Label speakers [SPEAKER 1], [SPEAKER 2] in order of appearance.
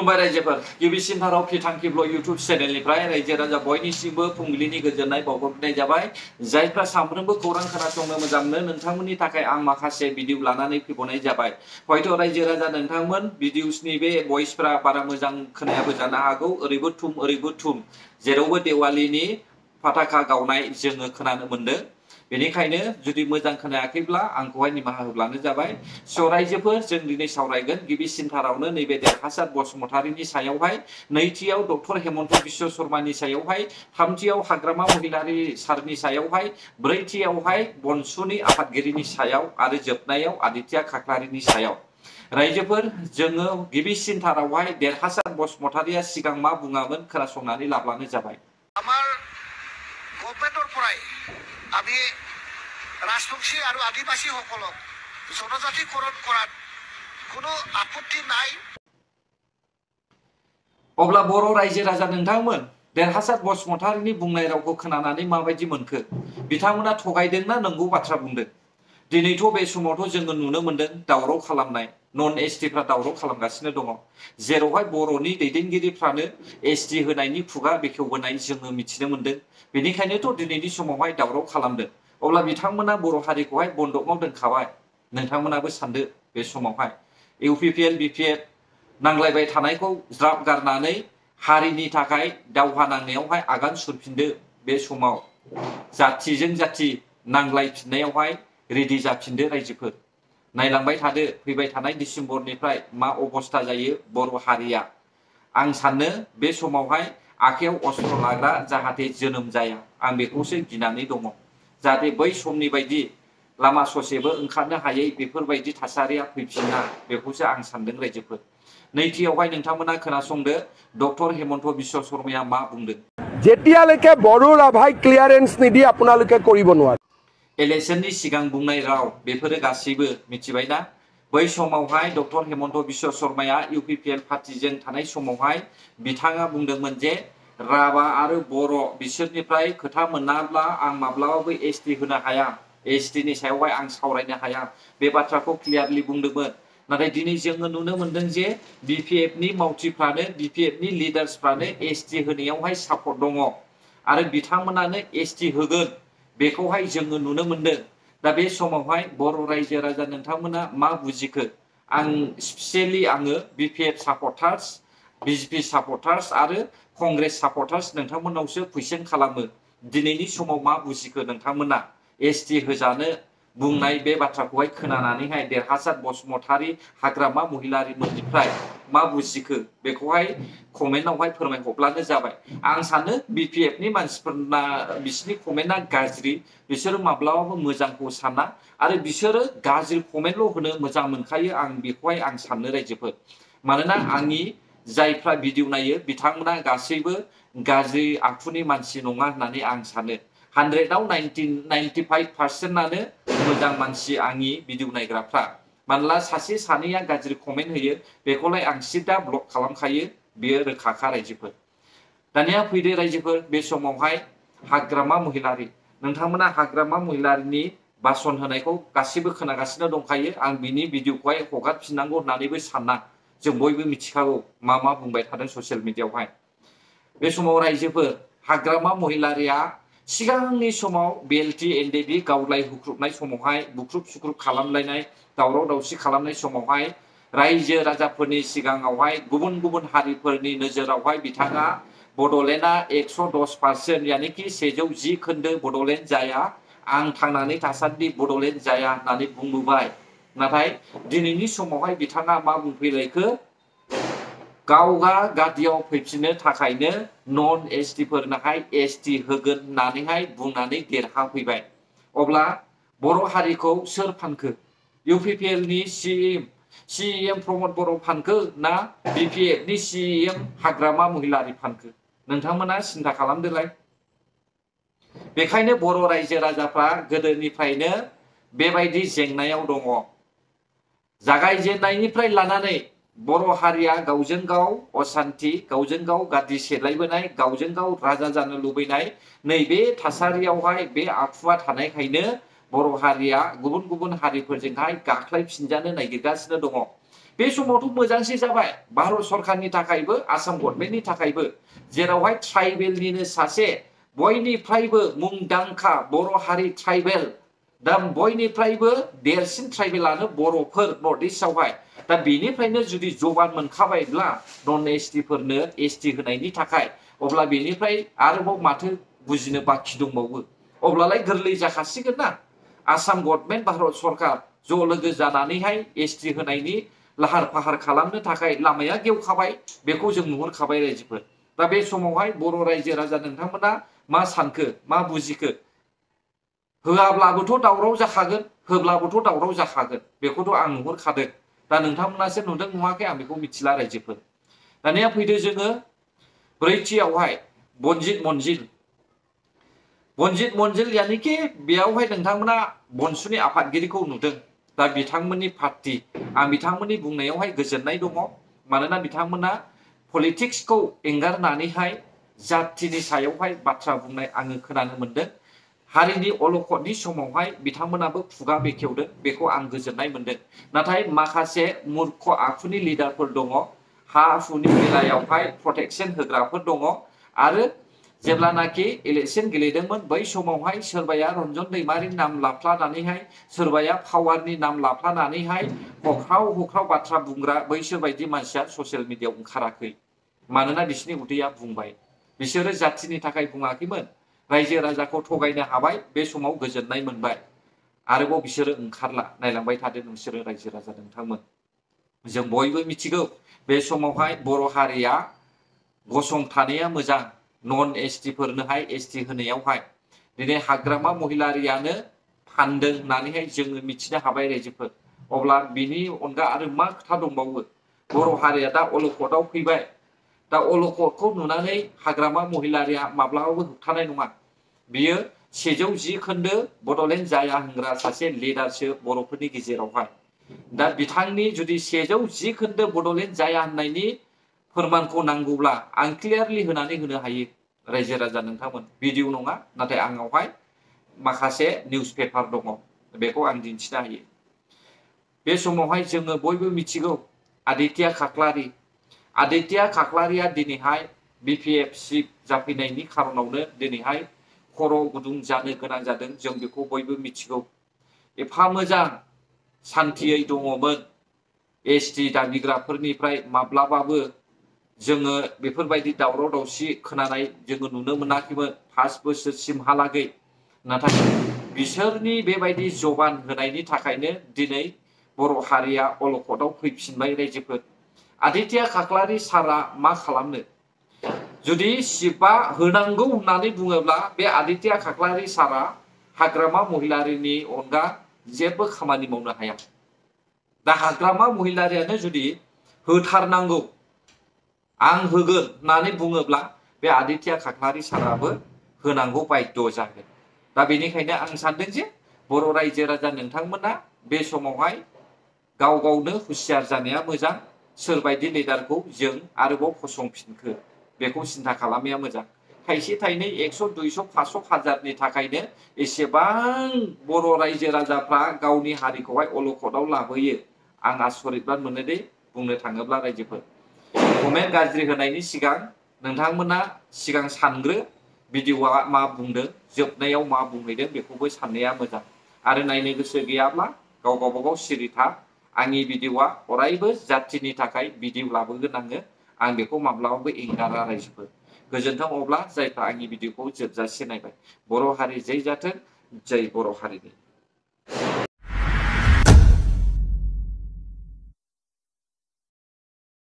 [SPEAKER 1] खुलुमबाय रायजोफोर गिबिसिन थाराव फिथांखि ब्लग इउट्यूब चेनेलनिफ्राय रायजो राजा बयनिसिमबो फुंबिलिनि गोजोननाय बावहरनाय जाबाय। जायफ्रा सामफ्रोमबो खौरां खोनासंनो मोजां मोनो नोंथांमोननि थाखाय आं माखासे भिडिअ लानानै फैबावनाय जाबाय। हयथ' रायजो राजा नोंथांमोन भिडिअसनि बे भइसफ्रा बारा मोजां खोनायाबो जानो हागौ। ओरैबो थुम जेरावबो देवालिनि पताका गावनाय जोङो खोनानो मोन्दों। बेनिखायनो जुदि मोजां खोनायाखैब्ला आंखौहाय निमाहा होब्लानो जाबाय। रायजोफोर जों दिनै सावरायगोन गिबिसिनथारावनो नैबे देरहासार बसुमतारीनि सायावहाय, नैथियाव डक्टर हेमन्त बिश्व शर्मानि सायावहाय, थामथियाव हाग्रामा महिलारी सारनि सायावहाय, ब्रैथियावहाय बनसुनि आफादगिरिनि सायाव आरो जोबनायाव आदित्य खाख्लारिनि सायाव। रायजोफोर जोङो गिबिसिनथारावहाय देरहासार बसुमतारीया सिगां मा बुङामोन खोनासंनानै लाब्लानो जाबाय।
[SPEAKER 2] আমার গভর্নমেন্টৰ পৰাই আমি ৰাজবংশী আৰু আদিবাসী সকলক জনজাতিকৰণ কৰাত কোনো আপত্তি নাই।
[SPEAKER 1] अब्ला बर' रायजो राजा नोंथांमोन देरहासार बसुमतारीनि बुंनाय रावखौ खोनानानै माबायदि मोनखो? बिथांमोना थगायदोंना नंगौ बाथ्रा बुंदों? दिनैथ' बे समावथ' जोङो नुनो मोन्दों दावराव खालामनाय, नन एसटिफ्रा दावराव खालामगासिनो दङ। जेरावहाय बर'नि दैदेनगिरिफ्रानो एसटि होनायनि खुगा बेखेवबोनाय जोङो मिथिनो मोन्दों। बेनिखायनोथ' दिनैनि समावहाय दावराव खालामदों। अब्ला बिथांमोना बर' हारिखौहाय बन्दकआव दोनखाबाय। नोंथांमोनाबो सानदो बे समावहाय इउपिपिएल बिपिएफ नांलायबाय थानायखौ ज्राब गारनानै हारिनि थाखाय दावहा नांनायावहाय आगान सुरफिनदो। बे समाव जाथिजों जाथि नांलायफिननायावहाय रेडि जाफिनदो रायजोफोर। नायलांबाय थादो फैबाय थानाय डिसेम्बरनिफ्राय मा अबस्था जायो बर' हारिया। आं सानो बे समावहाय आखायाव अस्त्र लाग्रा जाहाथे जोनोम जाया, आं बेखौसो गिनानै दङ। जाहाथे बै समनि बायदि लामा ससेबो ओंखारनो हायै बेफोरबायदि थासारिया फैफिना, बेखौसो आं सानदों रायजोफोर। नैथियावहाय नोंथांमोना खोनासंदो डक्टर हेमन्त बिश्व शर्माया मा बुंदों।
[SPEAKER 3] जेतियाলৈকে বড়ো ৰাভাই ক্লিয়াৰেন্স নিদি আপোনালোকে কৰিব নোৱাৰে।
[SPEAKER 1] इलेक्शननि सिगां बुंनाय राव बेफोरो गासैबो मिथिबायना? बै समावहाय डक्टर हेमन्त बिश्व शर्माया इउपिपिएल पार्टीजों थानाय समावहाय बिथाङा बुंदोंमोन जे राभा आरो बर' बिसोरनिफ्राय खोथा मोनाब्ला आं माब्लाबाबो एसटि होनो हाया, एसटिनि सायावहाय आं सावरायनो हाया, बे बाथ्राखौ क्लियारलि बुंदोंमोन। नाथाय दिनै जोङो नुनो मोन्दों जे बिपिएफनि मावथिफ्रानो बिपिएफनि लिडार्सफ्रानो एसटि होनायावहाय सापर्ट दङ आरो बिथांमोनानो एसटि होगोन, बेखौहाय जोङो नुनो मोन्दों। दा बे समावहाय बर' रायजो राजा नोंथांमोना मा बुजिखो? आं स्पेसियेलि आङो बिपिएफ सापर्टार्स, बिजेपि सापर्टार्स आरो कंग्रेस सापर्टार्स नोंथांमोनावसो कुइसन खालामो। दिनैनि समाव मा बुजिखो नोंथांमोना? एसटि होजानो बुंनाय बे बाथ्राखौहाय खोनानानैहाय देरहासार बसुमतारी हाग्रामा महिलारिमोननिफ्राय मा बुजिखो? बेखौहाय कमेन्टआवहाय फोरमायहरब्लानो जाबाय। आं सानो बिपिएफनि मानसिफोरना बिसिनि कमेन्टआ गाज्रि, बिसोरो माब्लाबाबो मोजांखौ साना आरो बिसोरो गाज्रि कमेन्टल' होनो मोजां मोनखायो। आं बेखौहाय आं साननो रायजोफोर। मानोना आंनि जायफ्रा भिडिअ नायो बिथांमोना गासैबो गाज्रि आखुनि मानसि नङा होननानै आं सानो। 100आव 95%आनो मोजां मानसि आंनि भिडिअ नायग्राफ्रा। मानोना सासे सानैया गाज्रि कमेन्ट होयो, बेखौलाय आं सिदा ब्लक खालामखायो, बेयो रोखाखा रायजोफोर। दानिया फैदो रायजोफोर बे समावहाय हाग्रामा महिलारी, नोंथांमोना हाग्रामा महिलारीनि भाषण होनायखौ गासिबो खोनागासिनो दंखायो। आं बिनि भिडिअखौहाय हगारफिननांगौ होननानैबो साना, जों बयबो मिथिखागौ मा बुंबाय थादों ससियेल मिडियाआवहाय। बे समाव रायजोफोर हाग्रामा महिलारीया सिगांनि समाव बेल्टि एनडेबि गावलाय हुख्रुबनाय समावहाय बुख्रुब सुख्रुब खालामलायनाय दावराव दावसि खालामनाय समावहाय रायजो राजाफोरनि सिगाङावहाय गुबुन गुबुन हारिफोरनि नोजोरावहाय बिथाङा बड'लेण्डआ 110% यानिखि 110 खोन्दो बड'लेण्ड जाया, आं थांनानै थासान्दि बड'लेण्ड जाया होननानै बुंबोबाय। नाथाय दिनैनि समावहाय बिथाङा मा बुंफैलायखो? गावगा गादियाव फैफिननो थाखायनो नन एसटिफोरनोहाय एसटि होगोन होननानैहाय बुंनानै देरहाफैबाय। अब्ला बर' हारिखौ सोर फानखो? इउपिपिएलनि सिएम प्रमद बर' फानखो ना बिपिएफनि सिएम हाग्रामा महिलारी फानखो? नोंथांमोना सिन्था खालामदोलाय। बेखायनो बर' रायजो राजाफ्रा गोदोनिफ्रायनो बेबायदि जेंनायाव दङ। जागायजेननायनिफ्राय लानानै बर' हारिया गावजों गाव असान्थि, गावजों गाव गाद्रि सेलायबोनाय, गावजों गाव राजा जानो लुबैनाय, नैबे थासारियावहाय बे आखुवा थानायखायनो बर' हारिया गुबुन गुबुन हारिफोरजोंहाय गाख्लायफिनजानो नागिरगासिनो दङ। बे समावथ' मोजांसो जाबाय भारत सरकारनि थाखायबो आसाम गभर्नमेन्टनि थाखायबो जेरावहाय ट्राइबेलनिनो सासे बयनिफ्रायबो मुंदांखा बर' हारि ट्राइबेल दा बयनिफ्रायबो देरसिन ट्राइबेलानो बर'फोर नर्थ इस्टआवहाय दा बेनिफ्रायनो जुदि जबान मोनखाबायब्ला नन एसटिफोरनो एसटि होनायनि थाखाय अब्ला बेनिफ्राय आरोबाव माथो बुजिनो बाखि दंबावो अब्लालाय गोरलै जाखासिगोन ना आसाम गभर्नमेन्ट भारत सरकार ज' लोगो जानानैहाय एसटि होनायनि लाहार फाहार खालामनो थाखाय लामाया गेवखाबाय बेखौ जों नुहुरखाबाय रायजोफोर दा बे समावहाय बर' रायजो राजा नोंथांमोना मा सानखो मा बुजिखो होआब्लाबोथ' दावराव जाखागोन होब्लाबोथ' दावराव जाखागोन बेखौथ' आं नुहुरखादों दा नोंथांमोनासो नुदों नुवाखै आं बेखौ मिथिला रायजोफोर दानिया फैदो जोङो ब्रैथियावहाय बनजित मन्जिल यानिखि बेयावहाय नोंथांमोना बनसुनि आफादगिरिखौ नुदों दा बिथांमोननि पार्टी आं बिथांमोननि बुंनायावहाय गोजोननाय दङ मानोना बिथांमोना पलिटिक्सखौ एंगारनानैहाय जातिनि सायावहाय बाथ्रा बुंनाय आङो खोनानो मोनदों हारिनि अलखदनि समावहाय बिथांमोनाबो खुगा बेखेवदों बेखौ आं गोजोननाय मोनदों नाथाय माखासे मूर्ख आखुनि लिडारफोर दङ हा हुनि बेलायावहाय प्रटेक्शन होग्राफोर दङ आरो जेब्लानाखि इलेक्शन गेलेदोंमोन बै समावहाय सोरबाया रन्जन दैमारिनि नाम लाफ्लानानैहाय सोरबाया पावारनि नाम लाफ्लानानैहाय हख्राव बाथ्रा बुंग्रा बैसोर बायदि मानसिया ससियेल मिडियायाव ओंखाराखै मानोना बिसोरनि उदैया बुंबाय बिसोरो जातिनि थाखाय बुङाखैमोन रायजो राजाखौ थगायनो हाबाय बे समाव गोजोननाय मोनबाय आरोबाव बिसोरो ओंखारला नायलांबाय थादों नोंसोरो रायजो राजा नोंथांमोन जों बयबो मिथिगौ बे समावहाय बर' हारिया गसंथानाया मोजां नन एसटिफोरनोहाय एसटि होनायावहाय दिनै हाग्रामा महिलारियानो फानदों होननानैहाय जोङो मिथिनो हाबाय रायजोफोर अब्ला बिनि अनगा आरो मा खोथा दंबावो बर' हारिया दा अलखदाव फैबाय दा अलखदखौ नुनानै हाग्रामा महिलारिया माब्लाबाबो होबथानाय नङा बियो 110 खोन्दो बड'लेण्ड जाया होनग्रा सासे लिडारसो बर'फोरनि गेजेरावहाय दा बिथांनि जुदि 110 खोन्दो बड'लेण्ड जाया होननायनि फोरमानखौ नांगौब्ला आं क्लियारलि होनानै होनो हायो रायजो राजा नोंथांमोन भिडिअ नङा नाथाय आंनावहाय माखासे निउस पेपार दङ बेखौ आं दिन्थिनो हायो बे समावहाय जोङो बयबो मिथिगौ आदित्य खाख्लारिया दिनैहाय बिपिएफ चिफ जाफैनायनि खारनावनो दिनैहाय खर' गुदुं जानो गोनां जादों जों बेखौ बयबो मिथिगौ एफा मोजां सान्थियै दङमोन एसटि दाबिग्राफोरनिफ्राय माब्लाबाबो जोङो बेफोरबायदि दावराव दावसि खोनानाय जोङो नुनो मोनाखैमोन 5 बोसोरसिमहालागै नाथाय बिसोरनि बेबायदि जबान होनायनि थाखायनो दिनै बर' हारिया अलखदाव फैफिनबाय रायजोफोर आदित्य खाख्लारि सारा मा खालामनो जुदि सिपआ होनांगौ होननानै बुङोब्ला बे आदित्य खाख्लारि सारा हाग्रामा महिलारिनि अनगा जेबो खामानि मावनो हाया दा हाग्रामा महिलारियानो जुदि होथारनांगौ आं होगोन होननानै बुङोब्ला बे आदित्य खाख्लारि साराबो होनांगौ बाध्य जागोन दा बेनिखायनो आं सानदों जे बर' रायजो राजा नोंथांमोना बे समावहाय गाव गावनो हुसियार जानाया मोजां सोरबायदि लिडारखौ जों आरोबाव फसंफिनखो बेखौ सिन्था खालामनाया मोजां थाइसे थाइनै 100 200 500 हाजारनि थाखायनो एसेबां बर' रायजो राजाफ्रा गावनि हारिखौहाय अलखदाव लाबोयो आं आसरित मोनो दे बुंनो थाङोब्ला रायजोफोर कमेन्ट गाज्रि होनायनि सिगां नोंथांमोना सिगां सानग्रो भिडिअआ मा बुंदों जोबनायाव मा बुंहैदों बेखौबो साननाया मोजां आरो नायनो गोसो गैयाब्ला गाव सिरि था आंनि भिडिअआ अरायबो जातिनि थाखाय भिडिअ लाबोगोन आं बेखौ माब्लाबाबो एंगारा रायजोफोर गोजोन्थों अब्ला जायफ्रा आंनि भिडिअखौ जोबजासे नायबाय बर' हारि जै जाथों जै बर' हारिनि